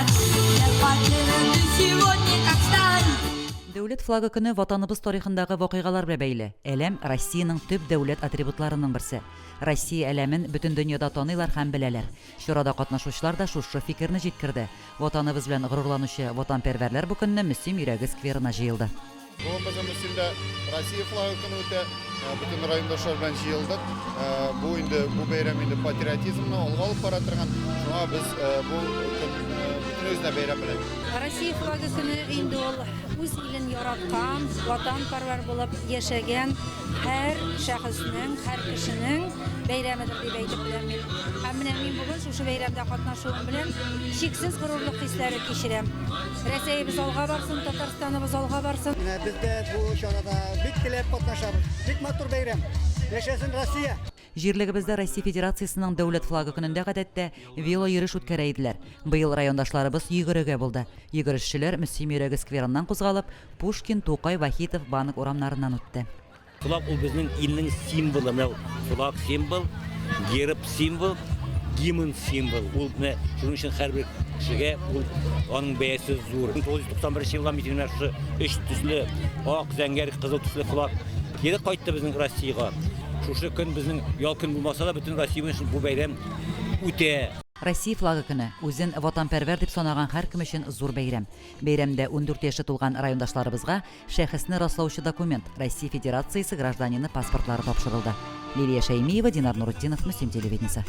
Я потерян сегодня, как сталь. Дәүләт флагы көне Ватаныбыз тарихындагы вакыйгалар белән бәйле. Әләм, Россиянең төп дәүләт атрибутларының берсе. Россия әләмен бөтен дөньяда таныйлар һәм беләләр. Чарада катнашучылар да шушы фикерне җиткерде. Ватаныбыз белән горурланучы ватанпәрвәрләр бу көнне Мөслим йөрәге скверына җыелды. Бүген безнең Мөслимдә Россия флагы көне үтә. Бөтен райондашлар белән җыелдык. Бу инде бу бәйрәм инде патриотизмны алга алып бара торган. Шуңа без бу көн бөтенебез дә бәйрәм белән. Россия флагы көне инде ул үз илен яраткан, ватанпәрвәр булып яшәгән һәр шәхеснең, һәр кешенең бәйрәмедер дип әйтеп беләм мин. Һәм менә мин бүген шушы бәйрәмдә катнашуым белән чиксез горурлык хисләре кичерәм. Рәсәебез алга барсын, Татарстаныбыз алга барсын. Менә без дә бу чарада бик теләп катнашабыз. Бик матур бәйрәм. Яшәсен Россия! Җирлегебездә Россия Федерациясенең Дәүләт флагы көнендә гадәттә велойөреш үткәрә иделәр. Быел райондашларыбыз йөгерергә булды. Йөгерешчеләр Мөслим йөрәге скверыннан кузгалып, Пушкин, Тукай, Вахитов, Банк урамнарыннан үтте. Флаг ул безнең илнең символы. Менә флаг символ, герб символ, гимн символ. Ул менә шуның өчен һәрбер кешегә ул аның бәясе зур. 1991 елдан бит менә шушы өч төсле ак, зәңгәр, кызыл төсле флаг кире кайтты безнең Россиягә. Шушы көн безнең ял көн булмаса да, бөтен Россия өчен бу бәйрәм үтә. Россия флагы көне, үзен ватанпәрвәр дип санаган һәркем өчен зур бәйрәм. Бәйрәмдә ундүрт яше тулган райондашларыбызга Шәхесне раслаучы документ, Россия Федерациясе гражданины паспортлары тапшырылды. Лилия Шәймиева, Динар Нурутдинов, Мөслим телевидениесе.